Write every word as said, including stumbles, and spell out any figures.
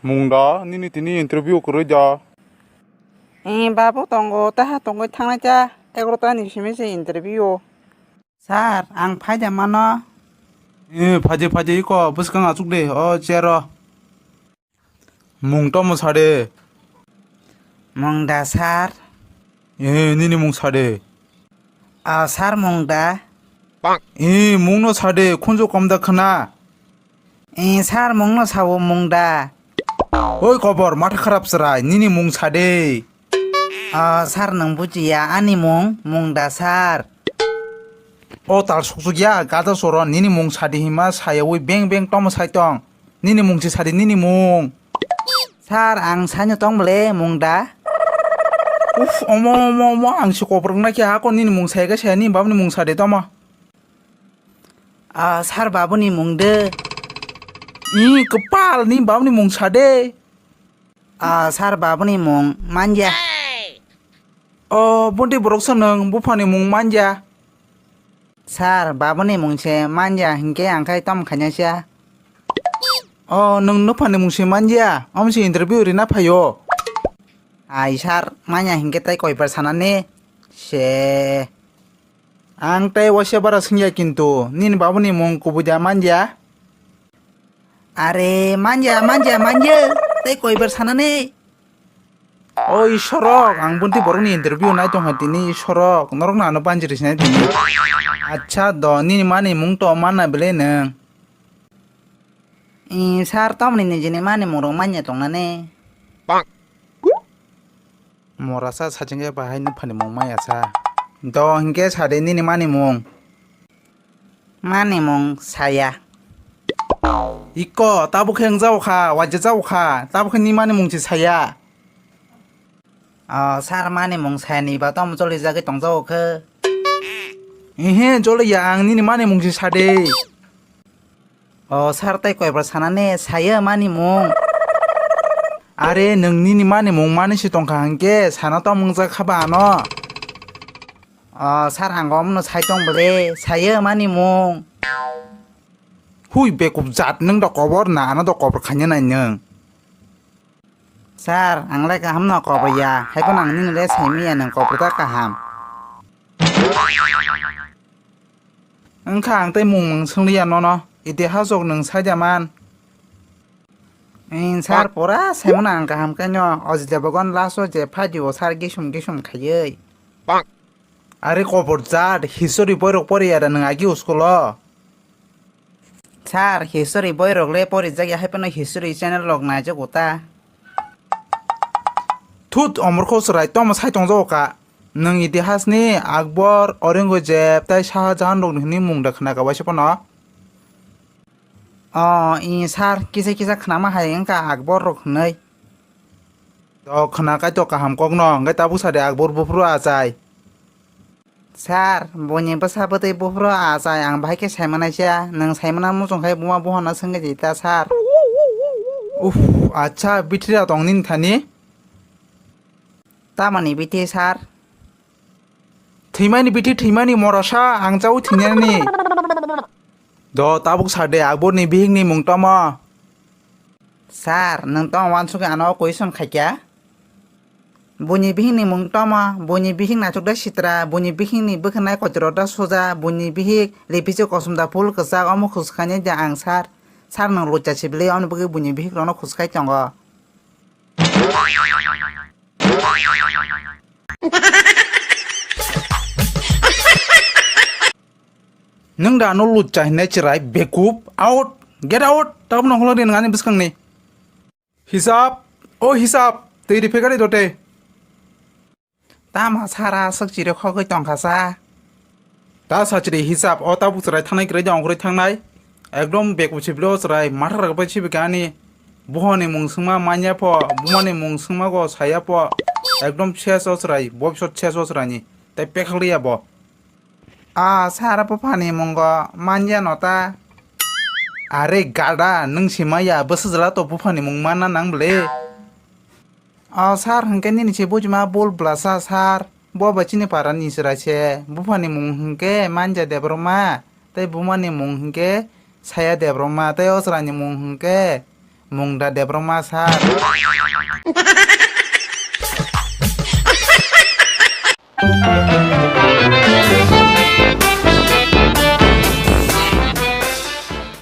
Mungda, nini tini interview kwrwi da? Eh, babu tongo, taha tongwi thangnai ta, egarota ni simi se interview. Sir, ang phaida mano. Eh, phaje phaje iko, bwskang achuk de, o chair o. Mung tomo sade. Mungda sir. Eh, nini mung sade. Ah, sir mungda. Eh, mungno sade, khunju komda khna. Eh, sir mungno sao mungda. Oi kobor, matha kharap chwrai, nini mung sade. Ah, sir nwng bujiya, ani mung mungda sir. O tal suksukya, gada soro, nini mung sadi hima sayawi beng beng tomo sai tong. Nini mung si sadi, nini mung. Sir, ang saino tong bole mungda. Uf, omo, omo, omo, ang si koprok na khe hako nini mung sai khe saya, nini babni mung sadi tomo. Ah, sir babuni mung de. I, kwpal, nini babni mung sade. Ah, sir babuni mung manja. O, bunti borok sa nwng buphani mung manja. Sir, babuni mung se manja hinkhe ang khai tom khaina sia. O, nwng nuphani mung se manja, omo se interview rina phaio. Ai sir, manya hinkhe tai koibar sanani se. Ang tai waisa bara swngya kintu, nini babuni mung kubui da manja? Are, manja, manja, manja, tai koibar sanani. O Isorok, ang bunti borokni interview nai tongkha tini Isorok, norokno ano banjiri sinai tini. Acha do, nini mani mung to manna bele nwng? I, sir, tamni nijini mani mung rok manya tongnani. Morasa sachingya bahai nuphani mung maya sa. Do hinkhe sade nini mani mung. Mani mung saya. Iko, tabuk khe wng jao kha, waija jao kha, tabuk khe ni mani mung se saya. O, sir mani mung saya ni ba tom choli jagwi tong jao khe. Ehe, choli ya ang nini mani mung se sade. O, sir tai koibar sanani saya mani mung. Are, nwng nini mani mung mani se tongkha hinkhe sana tom wngjak kha ba ano. O, sir, ang omno sai tong bole, sayo mani mung. Hui, bekup jat, nwng do kobor na, ano do kobor khaina nai nwng. Sir, ang le kaham no kobor ya, hai phano ang nini le sai maya nwng kobor ta kaham. Wngkha ang tei mung mung swng liya nono, itihas rok nwng sai da man. Sir, pura saimano ang kaham khe no, o jila bagan last o je phaidi o sir gisum gisum khaiwi. Are kobor jat, history boirok pori ya da nwng agi school o? Sir, history boirok le pori jak ya, hai phano history channel rok naijago ta. Thut, omorkho chwrai, tamo sai tongjago ka? Nwng itihas ni Akbar, Aurangzeb tai Shah Jahan rok ni hwnwi mung da khna ka waisa phano? O, i sir, kisa kisa khnama hai wngkha Akbar rok hwnwi. To khna kaitor kaham kokno, hwnkhe tabuk sade Akbar buphuru achai. Sir, buini bwsa bwtwi buphuru achai, ang bahai khe saimanaisa, nwng saimana muchung khai buma buhano swngwi di ta sir. Uff, acha, bithira tong nini thani? Tamoni bithi sir? Thwimani bithi, thwimani morasa, ang chaui thwinani. Do tabuk sa de, Akborni bihikni mung tamo? Sir, nwng tamo uansugwi ano question khaikha? Buini bihikni mung tamo? Buini bihik naithok da sitra, buini bihikni bwkhanai kochiro da suja, buini bihik lipisi kosom da phul kwchak, omo khusukhaini da ang sir. Sir, nwng lucha sibili, omo bagwi buini bihikrokno khusukhai tongo. Nwng da ano lucha hinwi chwrai bekup, out, get out, tabukno holong di nwng ani bwskangni. Hisab, o hisab, twi rifekari dote. Tamo sara aswk chirikhogwi tongkha sa? Ta sachiri hisab, o tabuk chwrai thangnai kwrwi de ongkhorwi thangnai. Ekdom bekup sibili o chwrai matha rwgwi sibika ani. Buhoni mung swngma manya pho, bumani mung swngma go saya pho. Ekdom ses o chwrai, bobisot ses o chwraini. Tei pekhakliya bo. A sara buphani mungo manya no ta? Are gada, nwng simaya, bwsajla to buphani mung manna nang bwle? O sir, hwnkhe nini se bujima bul bwlasa sir. Bo bai chini para ni chwrai se. Buphani mung hwnkhe Manja Debbarma, tei bumani mung hwnkhe Saya Debbarma, tei o chwraini mung hwnkhe Mungda Debbarma sir.